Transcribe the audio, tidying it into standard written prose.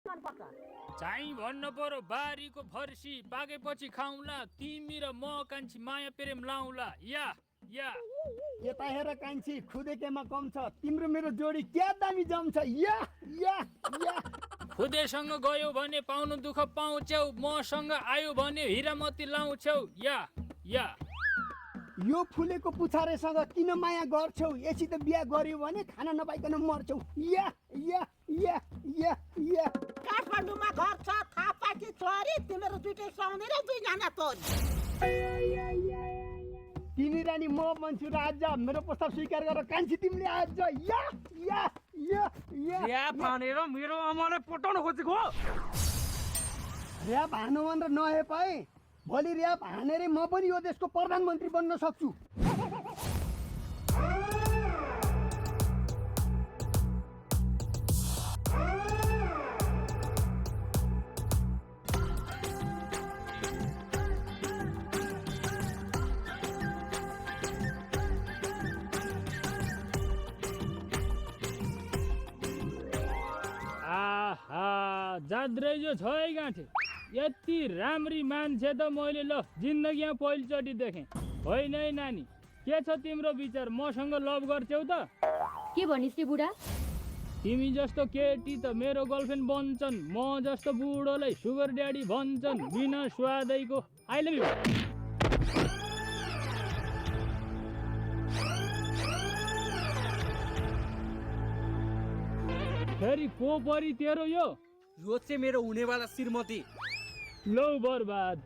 चाहिँ भन्न पर्यो बारीको फर्सी पाकेपछि खाउँला तिमी र म कान्छी माया प्रेम लाउँला या यता हेर कान्छी खुदेकेमा कम छ तिम्रो मेरो जोडी क्या दामी जम्छ या या या खुदेसँग गयो भने पाउनु दुःख पाउँछौ मसँग आयो भने हिरामती लाउँछौ या यो फुलेको पुछारेसँग किन माया गर्छौ यसित बिहा गर्यो भने खाना नपाइकन मर्छौ या या या या या काठमाडौँमा घर छ थापाकी छोरी तिमीहरू दुइटै सुहाउने र दुईजना छोरी तिमी रानी म बन्छु राजा मेरो प्रस्ताव स्वीकार गर कान्छी तिमीले आज या या या या या भनेर मेरो आमालाई पटाउन खोजेको हो र्याप हान्नु भनेर नहे पाए भोलि र्याप हानेरै म पनि यो देशको प्रधानमन्त्री बन्न सक्छु आहा जाद्रै जो छ है गाँठे यति राम्री मान्छे त मैले ल जिन्दगीमा पहिलोचोटि देखेँ होइन है नानी के छ तिम्रो विचार मसँग लभ गर्छौ त के भनिस् रे बुढा तिमी जस्तो केटी त मेरो गर्लफ्रेन्ड बन्छन् म जस्तो बुढोलाई सुगर ड्याडी भन्छन् बिना स्वादैको आई लभ यु फेरि को परी तेरो यो चाहिँ मेरो हुनेवाला श्रीमती लौ बर्बाद